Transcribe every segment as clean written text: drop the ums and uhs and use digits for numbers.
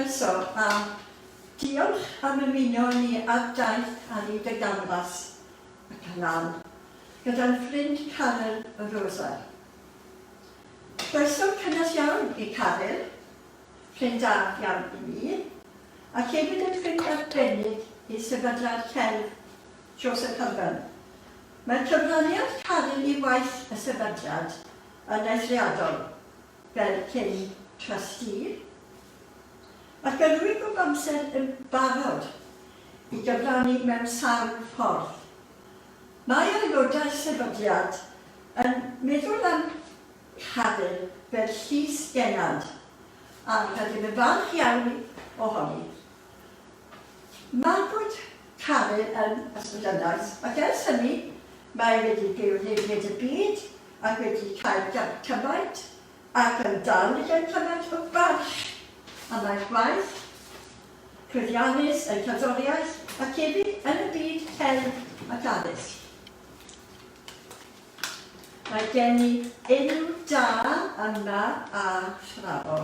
Croeso a diolch am ymuno â ni ar daith ar hyd y gamlas, y canal, gyda'n ffrind Caryl Rosa. Croeso cynnes iawn i Caryl, ffrind da iawn i mi, ac hefyd yn ffrind arbennig i Sefydliad Celf Joseph Hurban. Mae cyfraniad Caryl i waith y sefydliad yn eithriadol, fel cyn trustee, ac yr wyf bob amser yn barod i gyfrannu mewn sawl ffordd. Mae aelodau'r sefydliad yn meddwl am Caryl fel llys gennad, a rydym yn falch iawn ohoni. Magwyd Caryl yn Ysbyddynoes, ac ers hynny mae wedi byw ledled y byd ac wedi cael cymaint, ac yn dal i gael cymaint o barch am ei gwaith llwyddiannus yn cerddoriaeth ac hefyd yn y byd celf ac addysg. Mae gen i enw da yma a thramor.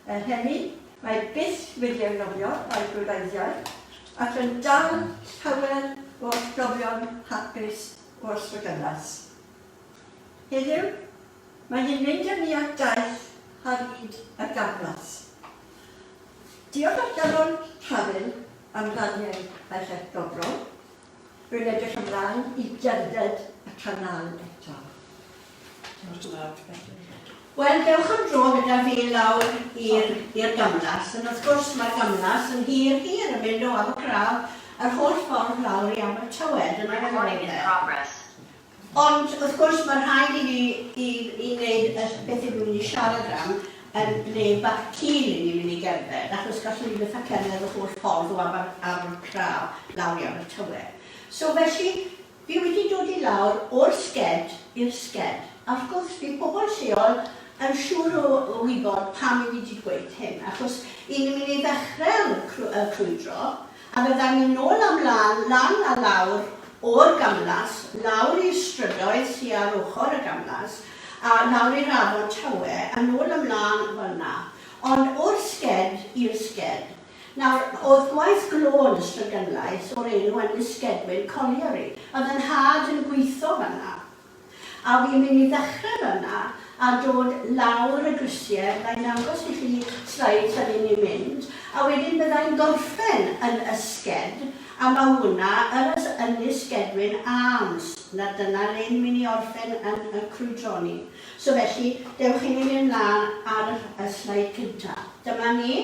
Er hynny, mae byth wedi anghofio ei gwreiddiau ac yn dal llawer o atgofion hapus o'r Strydynas. Heddiw, mae hi'n mynd â ni ar daith ar hyd y gamlas. Diolch o galon Caryl am rannu eich atgofion. Rwy'n edrych ymlaen i gerdded y canal eto. Wel, dewch am dro gyda fi lawr i'r i'r gamlas, yn wrth gwrs mae'r gamlas yn hir hir yn mynd o Abercraf yr holl ffordd lawr i Abertawe, dyna fel oedd e. Ond wrth gwrs mae rhaid i fi i i wneud y beth ydw i'n mynd i siarad am yn le bach cul i ni'n mynd i gerdded, achos gallwn ni byth a cerdded y holl ffordd o Aber Abercraf lawr i Abertawe. So felly, fi wedi dod i lawr o'r sged i'r sged, a wrth gwrs bydd pobl lleol yn siŵr o o wybod pam i fi 'di dweud hyn, achos 'y ni'n mynd i ddechrau'r y crwydro, A fydda ni'n nôl am lan, lan a lawr o'r gamlas, lawr i'r strydoedd sy ar ochr y gamlas, a lawr i'r afon Tawe, a nôl ymlân fel 'na. Ond o'r sged i'r sged. Nawr, o'dd gwaith glo yn Ystradgynlais o'r enw Ynys Sgedwyn Colliery. O'dd 'y nhad yn gwitho fan 'na. A fi'n mynd i ddechrau fan'na a dod lawr y grisiau, fydda i'n dangos i chi slides fel 'yn ni'n mynd, a wedyn bydda i'n gorffen yn Ysged, a ma' hwnna yr Ys- Ynys Gedwyn Arms, 'na dyna le ni'n mynd i orffen yn y crwydro ni. So felly, dewch i ni mynd mlan ar y y sleid cynta. Dyma ni.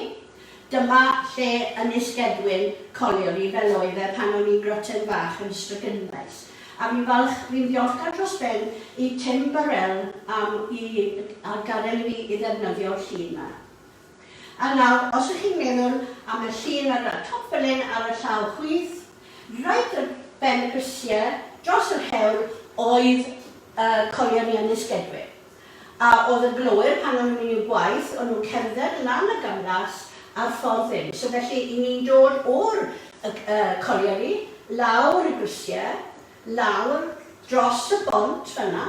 Dyma lle Ynys Gedwyn Colliery fel oedd e pan o'n i'n groten fach yn Ystradgynlais. A fi'n falch, fi'n ddiolchgar dros ben i Tim Burrell am i a gadael i fi i ddefnyddio'r llun 'ma. A nawr, os ych chi'n meddwl am y llun ar y top fel hyn ar y llaw chwith, reit ar ben y grisiau, dros yr hewl, oedd y Colliery Ynys Gedwyn. A oedd y glowyr pan o'n nhw'n mynd i'w gwaith, o'n nhw'n cerdded lan y gamlas a'r ffordd hyn. So felly, 'y ni'n dod o'r y y colliery, lawr y grisiau, lawr dros y bont fan'na,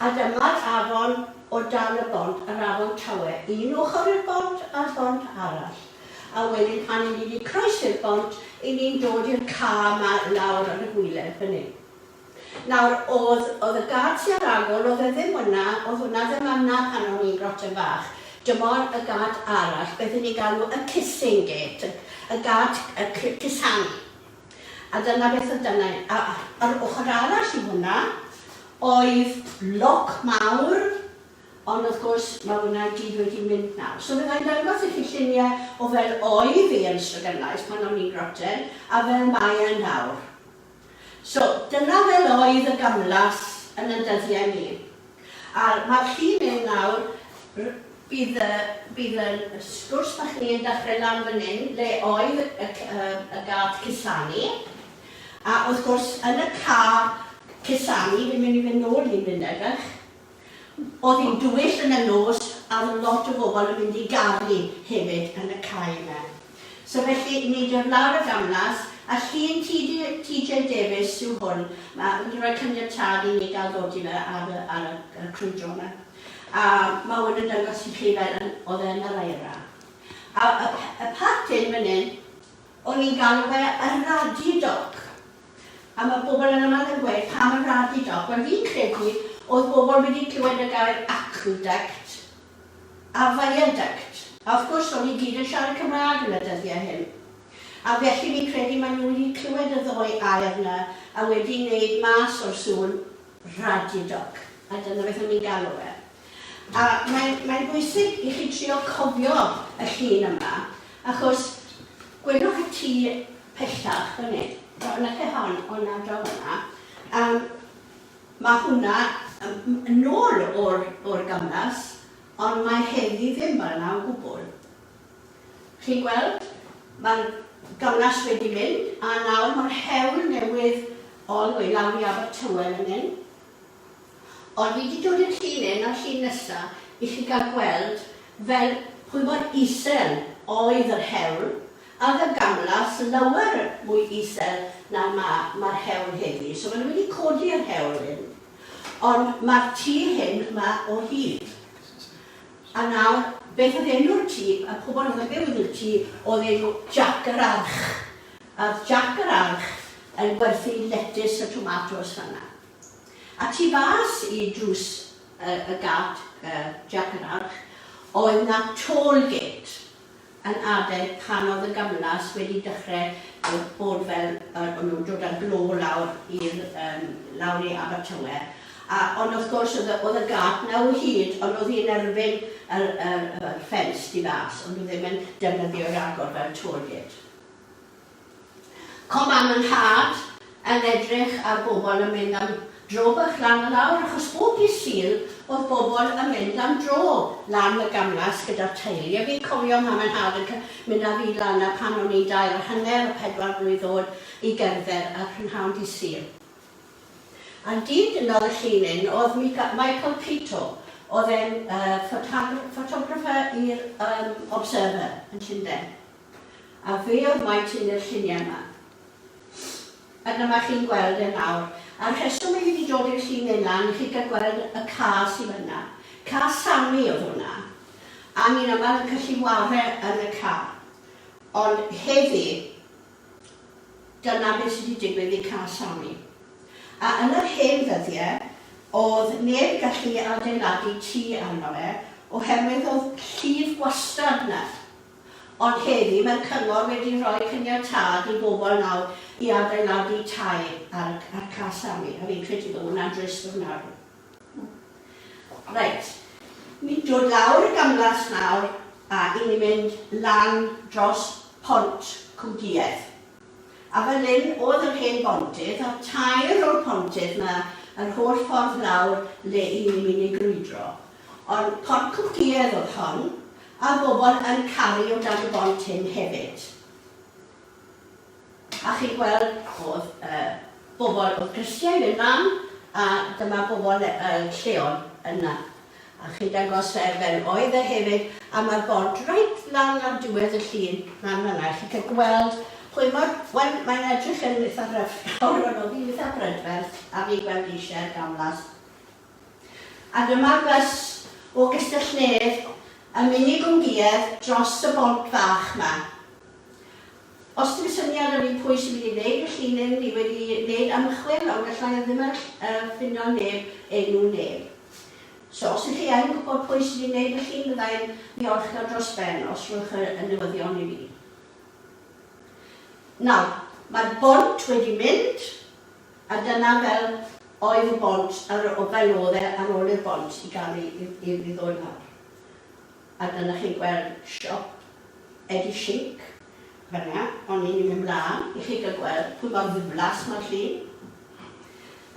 a dyma'r afon o dan y bont, yr afon Tawe. Un ochr i'r bont a'r bont arall. A wedyn pan 'y ni 'di croesi'r bont, 'y ni'n dod i'r ca 'ma lawr ar y gwaelod fan hyn. Nawr, o'dd, o'dd y gât sy ar agor, o'dd e ddim yna, o'dd hwnna ddim yna pan o'n i'n groten fach. Dim ond y gât arall, beth 'yn ni'n galw y kissing gate, y, y gât y c- cusanu. A dyna beth o'dd dyna, a, a, yr ochr arall i hwnna oedd loc mawr, ond wrth gwrs ma' hwnna i gyd wedi mynd nawr. So fydda i'n dangos i chi llunie o fel oedd hi yn Ystradgynlais pan o'n i'n groten, a fel mae e nawr. So, dyna fel oedd y gamlas yn 'yn dyddiau ni. A ma'r llun hyn nawr, r- bydd y, bydd y sgwrs bach ni yn dechrau lan fan hyn, le oedd y, y, y gât cusanu. A wrth gwrs, yn y ca cusanu, fi'n mynd i fynd nôl un munud fach, O'dd hi'n dywyll yn y nos a o'dd lot o bobl yn mynd i garu hefyd yn y cae 'na. So felly ni'n dod lawr y gamlas a llun TD TJ Davies yw hwn. Ma' wedi rhoi caniatâd i ni gael dodi fe ar y ar y y crwydro 'ma. A ma' hwn yn dangos i chi fel yn o'dd e yn yr aira. A y, y part hyn fan hyn, o'n i'n galw fe y radidoc. A mae bobl yn aml yn gweud, pam y radidoc? Wel fi'n credu oedd bobl wedi clywed y gair aqueduct a viaduct. A wrth gwrs, o'n i gyd yn siarad Cymraeg yn y dyddiau hyn. A felly fi'n credu maen nhw wedi clywed y ddou air 'na a wedi wneud mas o'r sŵn radidoc. A dyna beth o'n i'n galw fe. A mae'n mae'n bwysig i chi trio cofio y llun yma, achos gwelwch y tŷ pellach fan hyn, o, nac e hon, o na, draw fan'na. Yym, mae hwnna yn ôl o'r, o'r gamlas, ond mae heddi ddim fel yna o gwbl. Chi'n gweld, mae'r gamlas wedi mynd, a nawr mae'r hewl newydd all the way lawr i Abertawe fan hyn. Ond fi 'di dod i'r llun hyn a'r llun nesa i chi gael gweld fel pwy mor isel oedd yr hewl, a oedd y gamlas lawer mwy isel na ma' ma'r hewl heddi. So ma' nhw wedi codi'r hewl hyn, ond ma'r tŷ hyn 'ma o hyd. A nawr, beth oedd enw'r tŷ, y pobl oedd yn byw yn y tŷ, oedd enw Jac yr Arch. A oedd Jac yr Arch yn gwerthu letys a tomatos fan'na. A tu fas i drws y y gât Jac yr Arch oedd 'na toll gate yn adeg pan oedd y gamlas wedi dechre bod fel o'n nhw'n dod â glo lawr i'r yym lawr i Abertawe a ond wrth gwrs oedd y oedd y gât 'na o hyd ond oedd hi'n erbyn yr yr yr ffens tu fas ond nhw ddim yn defnyddio ragor fel toll gate. Co mam a nhad yn edrych ar bobl yn mynd am dro bach lan a lawr achos bob dydd Sul oedd bobl yn mynd am dro lan y gamlas gyda'r teulu a fi'n cofio mam a nhad yn mynd â fi lan 'na pan o'n i'n dair a hanner a pedwar mlwydd oed i gerdded ar prynhawn dydd Sul. A dyn dynnodd y llun hyn oedd Michael Pito oedd e'n photographer i'r Observer yn Llundain. A fe oedd moyn tynnu'r lluniau 'ma. A dyma chi'n gweld e nawr. A'r rheswm i fi 'di dod i'r llun hyn lan i chi gael gweld y ca sy fan'na. Ca Sami oedd hwnna. A ni'n aml yn cyllu ware yn y ca. Ond heddi, dyna beth sy 'di digwydd i ca Sami. A yn yr hen ddyddiau, oedd neb gallu adeiladu tŷ arno fe, oherwydd oedd llif gwastad 'na. Ond heddi mae'r cyngor wedi rhoi caniatâd i bobl nawr i adeiladu tai ar ar Ca Sami, a fi'n credu bod hwnna'n drist ofnadw. Reit, ni'n dod lawr y gamlas nawr a i ni'n mynd lan dros pont Cwmduedd. A fan hyn oedd yr hen bontydd, a tair o'r pontydd 'ma yr holl ffordd lawr le i ni'n mynd i grwydro. Ond Pont Cwmduedd oedd hon, a'r bobl yn caru o dan y bont hyn hefyd. A chi'n gweld oedd uh, bobl, oedd grisiau i fynd lan, a dyma bobl uh, lleol yna. A chi'n dangos e fel oedd e hefyd, a mae'r bont reit lan ar diwedd y llun, lan fan'na. Chi'n cael gweld pwy mor, wel, mae'n edrych yn eitha rough nawr, ond oedd hi'n eitha brydferth, a fi'n gweld eisiau'r gamlas. A dyma'r bws o Gastell-nedd yn mynd i Gwmgiedd dros y bont fach 'ma. Os dim syniad 'da fi pwy sy'n mynd i wneud y llun hyn, ni wedi wneud ymchwil ond gallai e ddim ffindo neb, enw neb. So os ych chi yn gwybod pwy sydd wedi wneud y llun byddai'n ddiolchgar dros ben os rhowch y newyddion i fi. Nawr, mae'r bont wedi mynd. A dyna fel oedd y bont ar o fel o'dd e ar ôl i'r bont i ga'l i i i i ddod lawr. A dyna chi'n gweld siop Eddie Shink fan'na, ond ni'n mynd mlan i chi ga'l gweld pwy mor ddiflas ma'r llun.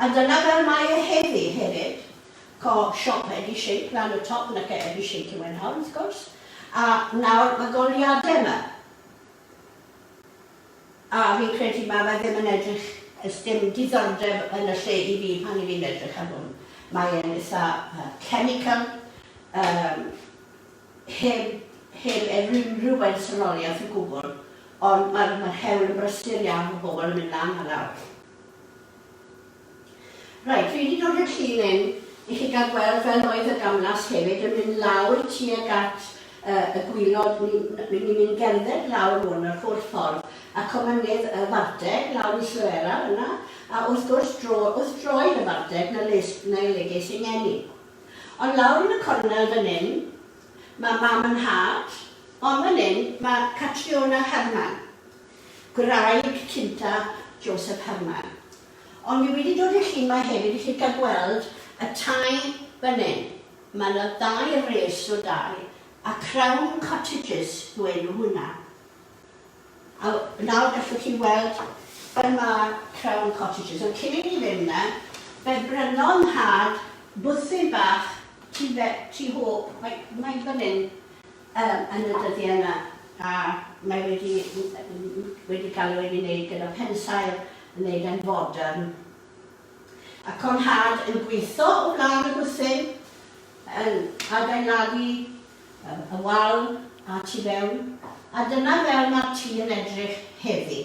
A dyna fel mae e heddi hefyd, co siop Eddie Shink lan y top, nace Eddie Shink yw e nawr wrth gwrs, a nawr ma' goleuade 'ma. A fi'n credu ma' fe ddim yn edrych, 's dim diddordeb yn y lle i fi pan 'y fi'n edrych ar hwn. Mae e'n itha chemical, yym heb heb unrhyw bersonoliaeth o gwbl, ond ma'r ma'r hewl yn brysur iawn, ma' bobl yn mynd lan a lawr. Reit, fi wedi dod i'r llun hyn i chi gael gweld fel oedd y gamlas hefyd yn mynd lawr tuag at y gwylod, ni'n ni mynd gerdded lawr hwn yr holl ffordd, a comynydd y Fardeg lawr i Slywera yna, a wrth gwrs dro, wrth droed y Fardeg na les, na le ges i ngeni. Ond lawr yn y cornel fan hyn, mae mam yn nhad, ond fan hyn mae Catriona Herman, gwraig cynta Joseph Herman. Ond fi wedi dod i'r llun 'ma hefyd i chi gael gweld y tai fan hyn. Mae 'na ddau res o dai, a Crown Cottages yw enw hwnna. A nawr gallwch chi weld fel mae Crown Cottages. Ond cyn i ni fynd 'na, fe brynodd 'nhad bwthyn bach tu fe, tu hô, mae, mae fan hyn um, yn y dyddiau yna, a mae wedi, wedi cael ei wedi wneud gyda pensaer yn wneud e'n fodern. Ac o'n nhad yn gweithio o flaen y bwthyn, yn adeiladu y wal a tu fewn, a dyna fel mae'r tŷ yn edrych heddi.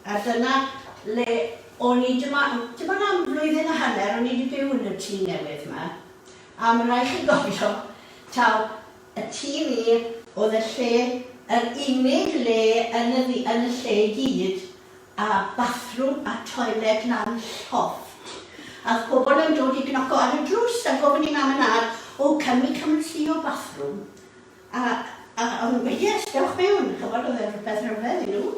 A dyna le o'n i, dim ond, dim ond am flwyddyn a hanner o'n i wedi byw yn y tŷ newydd 'ma, a ma' raid chi gofio taw y tŷ ni oedd y lle, yr unig le yn y yn y lle i gyd a bathroom a toilet lan llofft. A oedd pobl yn dod i gnoco ar y drws a gofyn i mam a nhad, oh can we come and see your bathroom? A, a o'n nhw'n gweud, yes, dewch mewn. Chybod, oedd e'n rhywbeth rhyfedd i nhw.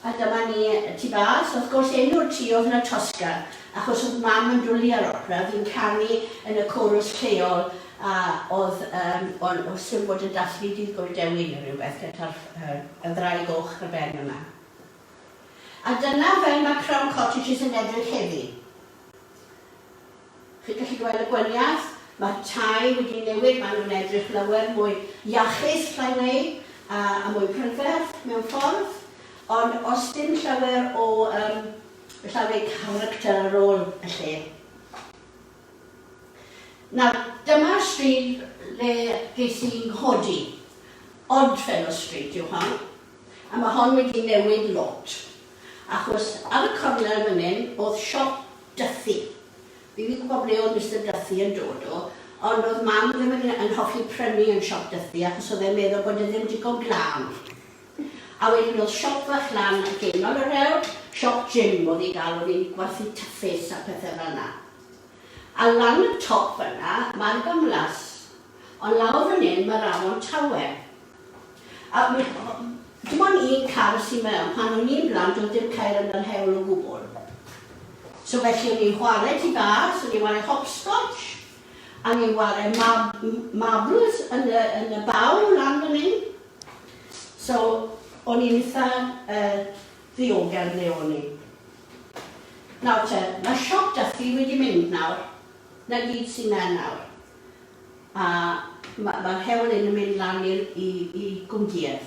A dyma ni tu fas, wrth gwrs enw'r tŷ oedd La Tosca, achos oedd mam yn dwlu ar opera, oedd hi'n canu yn y chorus lleol a oedd yym o'n oedd siwr fod yn dathlu Dydd Gŵyl Dewi neu rhywbeth gyda'r yy y ddraig goch ar ben yma. A dyna fel mae Crown Cottages yn edrych heddi. Chi'n gallu gweld y gwaniaeth, mae'r tai wedi newid, maen nhw'n edrych lawer mwy iachus, llai wneud, a, a mwy prydferth mewn ffordd, ond os dim llawer o, um, llawer character ar ôl y lle. Nawr, dyma'r stryd le ges i'n nghodi. Oddfellow Street yw hon, a mae hon wedi newid lot, achos ar y cornel fan hyn oedd siop Duffy. Fi ddim yn gwybod ble oedd Mister Duffy yn dod o, ond oedd mam ddim yn yn hoffi prynu yn siop Duffy achos oedd e'n meddwl bod e ddim digon glân. A wedyn oedd siop fach lan ar ganol yr hewl, siop Jim oedd hi'n galw, oedd hi'n gwerthu tyffis a pethau fel 'na. A lan y top fan'na mae'r gamlas, ond lawr fan hyn mae'r afon Tawe. A mi, dim ond un car sy mewn, pan o'n i'n blant doedd dim ceir yn yr hewl o gwbl. So felly o'n i'n chwarae tu fas, o'n i'n chwarae hopscotch, a o'n i'n chwarae mab marbles yn y, yn y baw lan fan hyn. So o'n i'n eitha uh, ddiogel ble o'n i. Nawr te, mae siop Duffy wedi mynd nawr. 'Na gyd sy 'na nawr. A ma' ma'r hewl hyn yn mynd lan i'r i i Gwmduedd.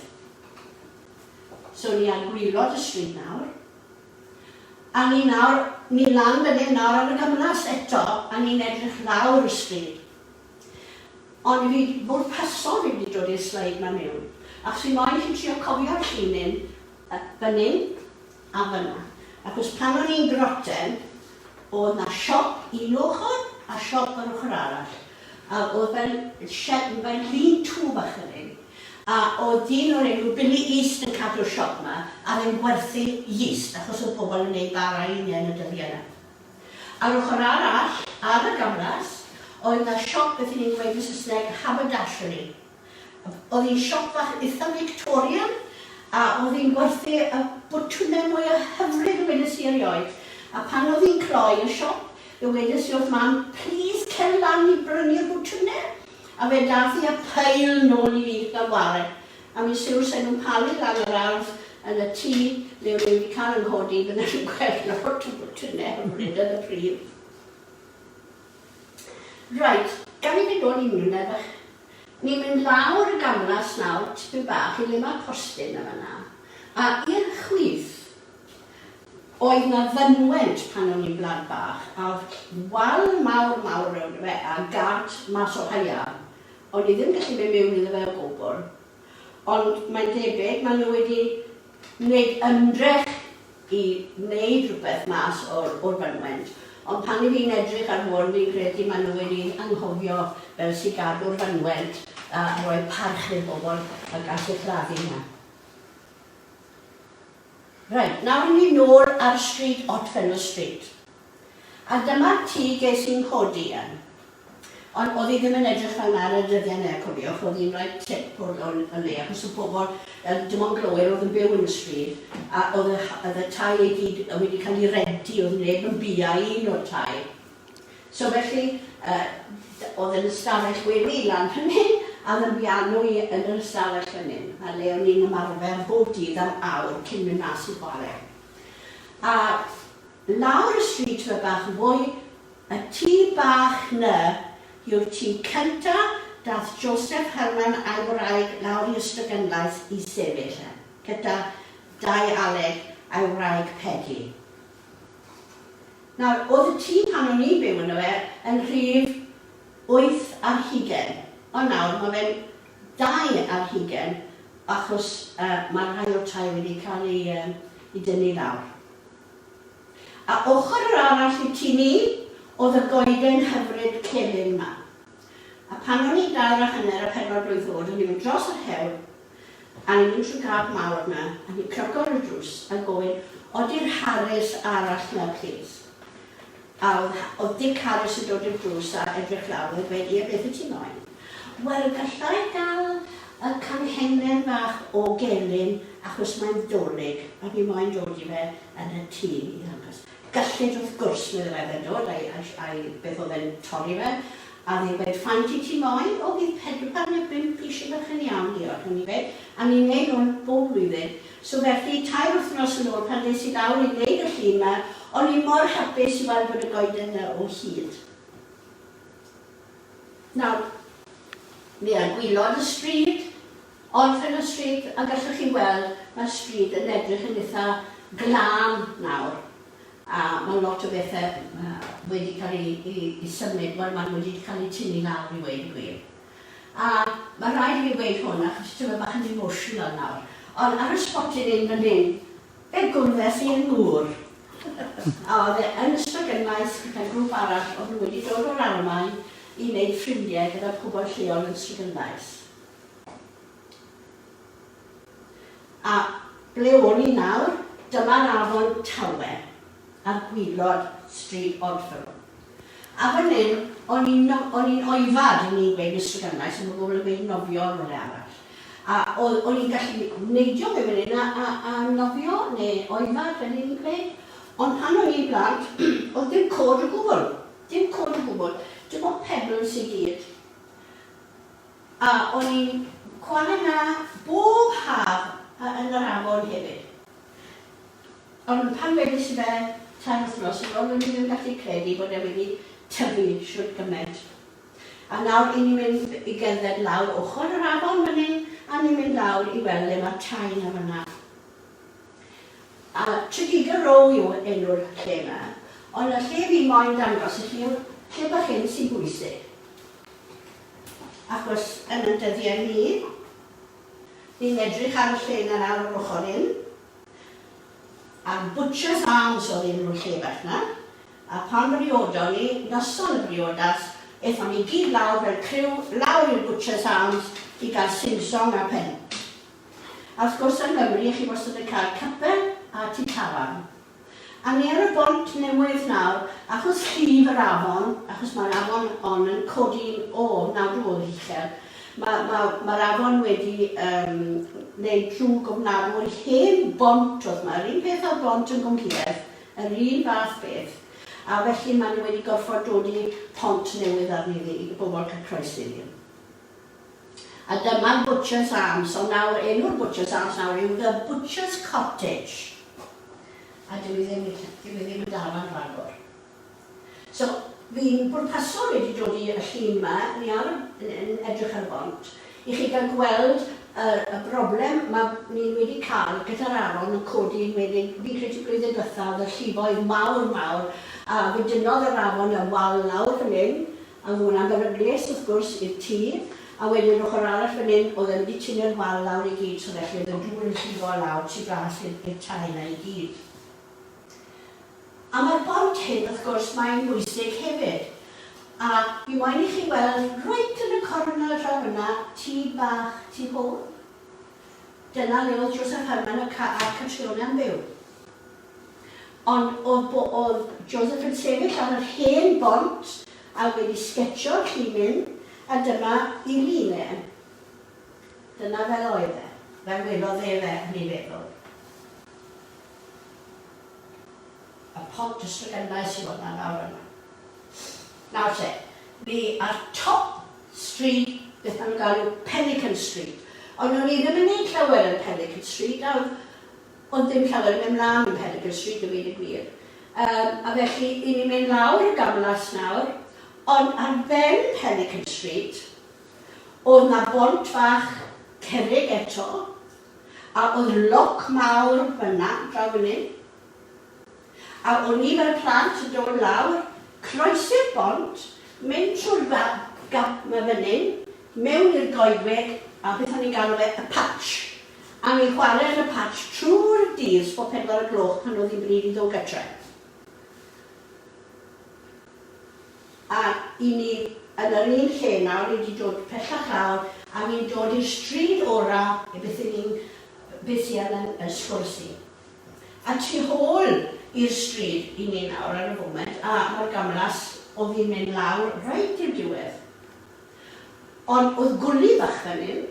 So ni ar gwilod y stryd nawr. A ni nawr, ni lan fan hyn nawr ar y gamlas eto, a ni'n edrych lawr y stryd. Ond fi bwrpasol fi wedi dod i'r sleid 'ma mewn, achos fi moyn chi trio cofio'r llun hyn, fan hyn a fan'na. Achos pan o'n i'n groten, O'dd 'na siop un ochr a siop yr ochr arall, a o'dd fel shed fel lean-to bach fan 'yn, a o'dd dyn o'r enw Billy East yn cadw'r siop 'ma, a o'dd e'n gwerthu yeast, achos o'dd pobl yn neud bara eu hunen y dyddie 'na. A'r ochr arall, ar y gamlas, oedd 'na siop beth 'yn ni'n gweud yn Saesneg, haberdashery. Oedd hi'n siop fach itha Victorian a oedd hi'n gwerthu y botwnau mwya hyfryd y weles i erioed. A pan oedd hi'n cloi y siop, fe wedes i wrth mam, plîs cer lan i brynu'r botwnau. A fe dath hi â pile nôl i fi gael ware. A mi'n siwr sen nhw'n palu lan yr ardd yn y tŷ le o'n i wedi cael 'y nghodi, bydden nhw'n gweld lot o botwnau hyfryd yn y pridd. Reit, gan i fi nôl i unrhyw bach. Ni'n mynd lawr y gamlas nawr, tipyn bach, i le mae'r postyn yn fan'na. A i'r chwith, oedd 'na fynwent pan o'n i'n blant bach, a oedd wal mawr mawr rownd fe, a gât mas o haearn. O'n i ddim yn gallu mynd mewn iddo fe o gwbl. Ond mae'n debyg, maen nhw wedi wneud ymdrech i wneud rhywbeth mas o'r, o'r fynwent. Ond pan 'y fi'n edrych ar hwn, fi'n credu maen nhw wedi anghofio fel sy gadw'r fynwent a rhoi parch i'r bobl a gas eu claddu 'na. Reit, nawr 'y ni nôl ar stryd Oddfellow Street. A dyma'r tŷ ges i'n nghodi yn. Ond o'dd hi ddim yn edrych fel 'na ar y dyddiau 'na, cofiwch, o'dd hi'n reit tip o o o le, achos o'dd pobl, yy dim ond glowyr o'dd yn byw yn y stryd, a o'dd y o'dd y tai i gyd wedi cael eu rentu, o'dd neb yn biau un o'r tai. So felly, yy o'dd yn ystafell wely lan fan hyn, a o'dd yn biano i yn yr ystafell fan hyn, a le o'n i'n ymarfer bob dydd am awr cyn mynd mas i chwarae. A lawr y stryd tymed bach yn fwy, Y tŷ bach 'ny yw'r tŷ cynta dath Joseph Herman a'i wraig lawr i Ystradgynlais i sefyll yn, gyda Dai Aled a'i wraig Peggy. Nawr, o'dd y tŷ pan o'n i'n byw yno fe yn rhif 8 ar hugen, ond nawr ma' fe'n 2 ar hugen achos yy ma' rhai o'r tai wedi cael eu yy 'u dynnu lawr. A ochr yr arall i tŷ ni, o'dd y goeden hyfryd celyn 'ma. A pan o'n i'n dair a hanner a phedwar blwydd o'd, o'n i'n mynd dros yr hewl, a o'n i'n mynd trwy gap mawr 'na, a o'n i'n cnoco ar y drws a gofyn, 'Odi'r Harris arall 'na, plîs? A o'dd o'dd Dic Harris yn dod i'r drws a edrych lawr a gweud, 'Ie, beth wyt ti moyn?' 'Wel, galla i ga'l y canghengen fach o gelyn achos mae'n Ddolig a fi moyn dod i fe yn y tŷ i ddangos. Gyllid wrth gwrs, medde fe, fe'n dod a'i, a'i, a'i, beth oedd e'n torri fe, a oedd e'n gweud, faint i ti moyn? O, bydd pedwar neu bump eisiau bach yn iawn, diolch, o'n i'n gweud, a ni'n neud hwn bob blwyddyn. So felly, tair wythnos yn ôl, pan des i lawr i wneud y llun 'ma, o'n i mor hapus i weld bod y goeden 'na o hyd. Nawr, mi ar gwilod y stryd, Orffen y stryd, a gallwch chi weld mae'r stryd yn edrych yn itha glân nawr, a mae lot o bethe wedi cael eu eu eu symud, wel maen nhw wedi cael eu tynnu lawr i weud y gwir. A mae rhaid i fi weud hwn achos tymed bach yn emotional nawr, ond ar y sbotyn un fan hyn, fe gwrddes i 'y ngŵr. A oedd e yn Ystradgynlais gyda grŵp arall oedd nhw wedi dod o'r Almaen i wneud ffrindiau gyda pobl lleol yn Ystradgynlais. A ble o'n i nawr? Dyma'r afon Tawe ar gwilod Stryd Oddfellow. A fan hyn, o'n i'n no- o'n i'n oefad, 'yn ni'n gweud yn Ystradgynlais, ond ma' pobl yn gweud nofio yn rywle arall. A o- o'n i'n gallu neidio mewn fan hyn a a a nofio, neu oefad fel 'yn ni'n gweud. Ond pan o'n i'n blant, o'dd dim cod o gwbl, dim cod o gwbl, dim ond pebbles i gyd. A o'n i'n chwarae 'na bob haf a yn yr afon hefyd. Ond pan weles i fe tair wythnos yn ôl o'n i ddim yn gallu credu bod e wedi tyfu shwt gymaint. A nawr 'yn ni'n mynd i gerdded lawr ochr yr afon fan 'yn a ni'n mynd lawr i weld le ma'r tai 'na fan'na. A Tredegar Row yw enw'r lle 'ma. Ond y lle fi moyn dangos i chi yw'r lle bach hyn sy'n bwysig. Achos yn ein dyddiau ni, ni'n edrych ar y lle 'na nawr ar ochr hyn, a'r Butcher's Arms oedd enw'r lle bach 'na, a pan briodon ni, noson y briodas, aethon ni gyd lawr fel criw, lawr i'r Butcher's Arms i gael sing-song a peint. A wrth gwrs yng Nghymru, chi wastad yn cael cuppa a tŷ tafarn. A ni ar y bont newydd nawr, achos llif yr afon, achos mae'r afon hon yn codi'n o ofnadw o uchel, mae, mae, mae'r afon wedi yym wneud drwg ofnadw o'r hen bont oedd 'ma, yr un peth â'r bont yn Gwmhiraeth, yr un fath beth. A felly maen nhw wedi gorfod dodi pont newydd arni iddi i bobl cael croesi iddi. A dyma'r Butcher's Arms, ond nawr enw'r Butcher's Arms nawr yw The Butcher's Cottage. A dyw hi ddim, dyw hi ddim yn dafarn rhagor. So, fi'n bwrpasol wedi dod i y llun yma, ni ar, yn, yn edrych ar y bont, i chi gael gweld y, y broblem mae ni wedi cael gyda'r afon yn codi yn wedig, fi'n credu blwyddyn diwetha oedd y llifoedd mawr mawr, a fe dynnodd yr afon y wal lawr fan hyn, A oedd hwnna'n beryglus, wrth gwrs, i'r tŷ. A wedyn yr ochr arall fan hyn, oedd e wedi tynnu'r wal lawr i gyd, so felly oedd y dŵr yn llifo lawr tu fas i'r i'r tai 'na i gyd. A mae'r bont hyn, wrth wrth gwrs mae'n bwysig hefyd. A fi moyn i chi weld reit yn y cornel draw fyna, tŷ bach tu hôl. Dyna le oedd Joseph Herman a Ca- a Catriona'n byw. Ond oedd bo- oedd Joseph yn sefyll ar yr hen bont a wedi sgetsio'r llun a dyma 'i lun e. Dyna fel oedd e, fel welodd e fe yn ei feddwl. Y pont Ystradgynlais sydd o'na nawr yna. Nawr te, fi ar top stryd beth maen nhw'n galw Pelican Street. Ond o'n i ddim yn neud llawer yn Pelican Street, a oedd ddim llawer yn mynd mlaen yn Pelican Street a gweud y gwir. Um, a felly, i ni'n mynd lawr y gamlas nawr, ond ar ben Pelican Street, Oedd 'na bont fach cerrig eto, a oedd loc mawr fan'na, draw fan 'yn. A o'n ni fel plant yn dod lawr, croesi'r bont, mynd trwy'r gap 'ma fan 'yn, mewn i'r goedwig, a beth o'n ni'n galw fe, y patch. A ni'n chwarae yn y patch trwy'r dydd, sbo pedwar y gloch pan oedd hi'n bryd i ddod gytre. A 'y ni yn yr un lle nawr, ni 'di dod pellach lawr, a ni'n dod i'r stryd ora i beth 'y ni'n, beth sy yn 'yn yn sgwrs ni. A tu hôl i'r stryd 'y ni nawr ar y foment, a ma'r gamlas o'dd hi'n mynd lawr reit i'r diwedd. Ond o'dd gwli bach fan 'yn,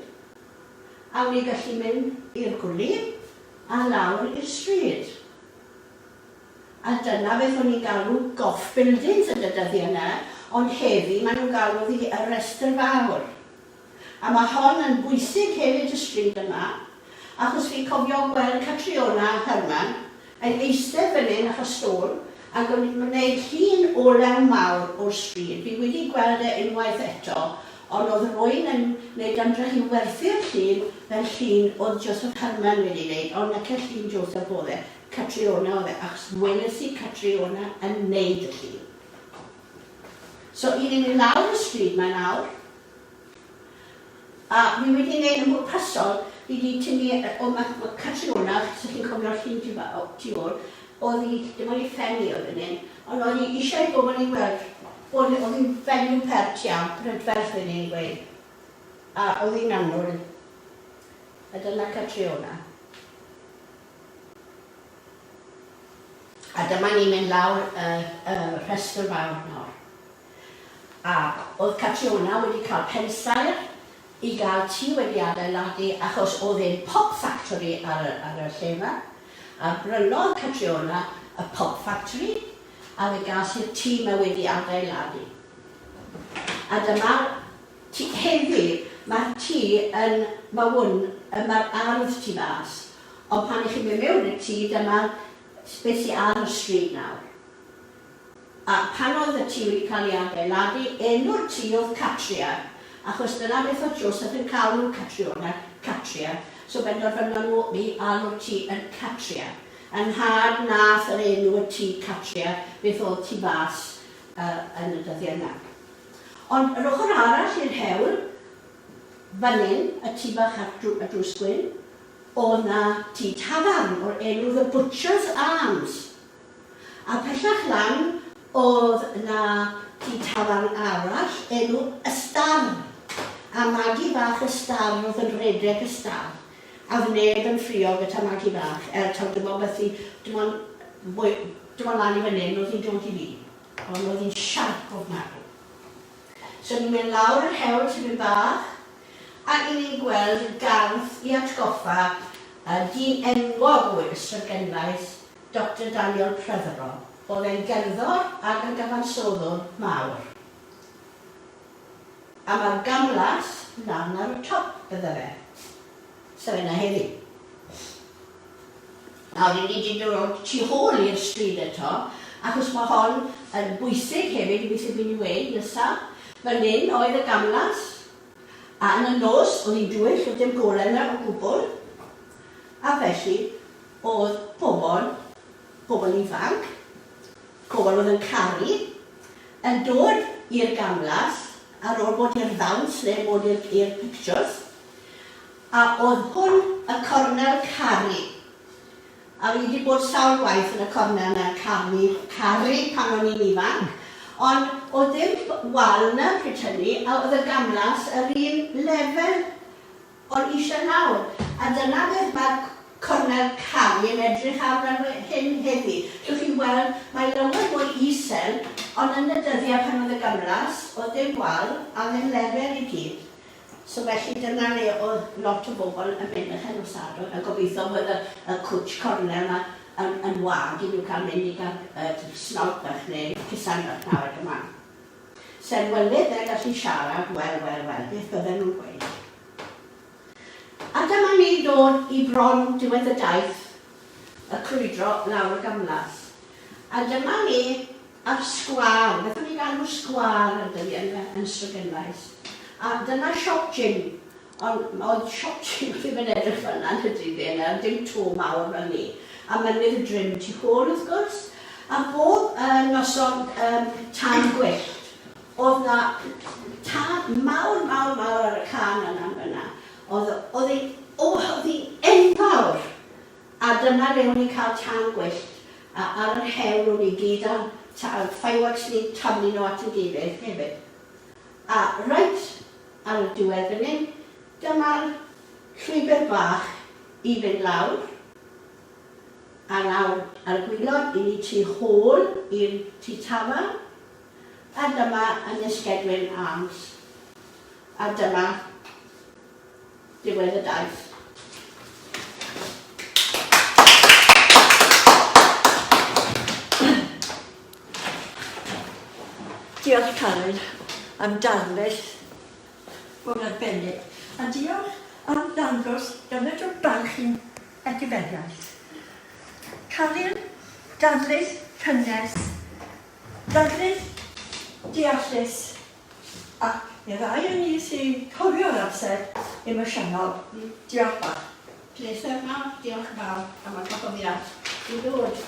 a o'n i'n gallu mynd i'r gwli a lawr i'r stryd. A dyna beth o'n i'n galw golf buildings yn y dyddiau 'na, ond heddi maen nhw'n galw ddi y rhestr fawr. A mae hon yn bwysig hefyd y stryd yma, achos fi'n cofio gweld Catriona Herman yn eistedd fan hyn ar y stôl ac yn gwneud llun olew mawr o'r stryd. Fi wedi gweld e unwaith eto, ond oedd rwy'n yn gwneud ymdrech i werthu'r llun fel llun oedd Joseph Herman wedi wneud, ond nace llun Joseph oedd e. Catriona oedd e, achos weles i Catriona yn neud y llun. So, i ni'n mynd lawr y stryd 'ma nawr, a fi wedi neud yn bwrpasol, fi 'di tynnu, o ma' ma' Catriona, os ych chi'n cofio'r llun tu fa- o tu ôl, oedd hi, dim ond ei phen hi oedd fan hyn, ond oedd hi eisiau i bobl i weld bod oedd hi'n fenyw pert iawn, prydferth fydden i'n gweud, a oedd hi'n annwyl, a dyna Catriona. A dyma ni'n mynd lawr y, y rhestr fawr nawr. A oedd Catriona wedi cael pensaer i gael tŷ wedi adeiladu achos oedd e'n pop factory ar y, ar y lle yma. A brynodd Catriona y pop factory a fe gas i'r tŷ yma wedi adeiladu. A dyma'r tŷ, heddi mae'r tŷ yn, mae hwn, mae'r ardd tu fas. Ond pan 'ych chi'n mynd mewn i'r tŷ, dyma beth sy ar y stryd nawr. A pan oedd y tŷ wedi cael ei adeiladu, enw'r tŷ oedd Catria, achos dyna beth oedd Joseph yn galw Catriona, Catria, so benderfynon nhw i alw'r tŷ yn Catria. Yn nhad nath yr enw y tŷ Catria, beth oedd tu fas yn y dyddiau 'na. Ond yr ochr arall i'r hewl, fan hyn, y tŷ bach a'r drws gwyn, O'dd 'na tŷ tafarn o'r enw The Butcher's Arms. A pellach lan o'dd 'na tŷ tafarn arall enw Y Star. A Magi fach y Star o'dd yn rhedeg y Star. A o'dd neb yn ffrio gyda Magi fach, er taw dim ond beth i, dim ond mwy, dim ond lan i fan 'yn o'dd hi'n dod i fi. Ond o'dd hi'n siarp ofnadw. So ni'n mynd lawr yr hewl tipyn bach, A i ni'n gweld gardd i atgoffa y dyn enwog o Ystradgynlais, Doctor Daniel Protheroe. Oedd e'n gerddor ac yn gyfansoddwr mawr. A mae'r gamlas lan ar y top, bydde fe. Sa fe 'na heddi. Nawr, i ni 'di dod tu hôl i'r stryd eto, achos mae hon yn bwysig hefyd i beth fi'n mynd i weud nesa. Fan hyn oedd y gamlas, A yn y nos, oedd hi'n dywyll, oedd dim golau yna o gwbl, a felly oedd pobl, pobl ifanc, pobl oedd yn caru, yn dod i'r gamlas ar ôl bod i'r ddawns neu bod i'r i'r pictures, a oedd hwn y cornel caru. A fi 'di bod sawl gwaith yn y cornel 'na yn caru, caru pan o'n i'n ifanc. Ond o'dd ddim wal 'na pryd hynny, a o'dd y gamlas yr un lefel ond eisiau nawr. A dyna beth mae'r cornel caru yn edrych ar fel hyn heddi. Allwch chi weld, mae lawer mwy isel, ond yn y dyddiau pan oedd y gamlas, oedd dim wal a ddim lefel i gyd. So felly dyna le oedd lot o bobl yn mynd ar nos Sadwrn, a gobeithio bod y, y cwtsh cornel 'ma yn, yn wag i nhw cael mynd i gael uh, snog bach neu cusan bach nawr ac ymlaen. Serwelydd yn gallu siarad, wel, wel, wel, beth bydden nhw'n gweud? A dyma ni'n dod i bron diwedd y daith, y crwydro lawr y gamlas. A dyma ni ar sgwâr, beth o'n i'n galw sgwâr ar dyddiau yna yn Strygenlais. A dyna siop Jim, ond oedd siop Jim ddim yn edrych fel yna yn y dyddiau yna, dim to mawr fel ni. A mynydd y Drim tu hôl wrth gwrs. A bob uh, noson um, tân gwyllt, oedd na tân mawr, mawr, mawr ar y can yna yn fyna. Oedd, oedd hi, o, oedd hi enfawr! A dyna le o'n i'n cael tân gwyllt, a ar yr hewl o'n i gyd â fireworks ni'n taflu nhw at ein gilydd hefyd. A reit ar y diwedd fan hyn, dyma'r llwybr bach i fynd lawr, a lawr ar y gwilod i ni tu hôl i'r tŷ tafarn, a dyma Ynyscedwyn Arms, a dyma diwedd y daith. Diolch Karen am darlith mor arbennig a diolch am ddangos gymaint o barch i'n etifeddiaeth. Karen, darlith cynnes, darlith deallus ac i'r rhai o ni sy'n cofio'r amser emosiynol, diolch bach. Pleser mawr, diolch yn fawr am y gwahoddiad i ddod.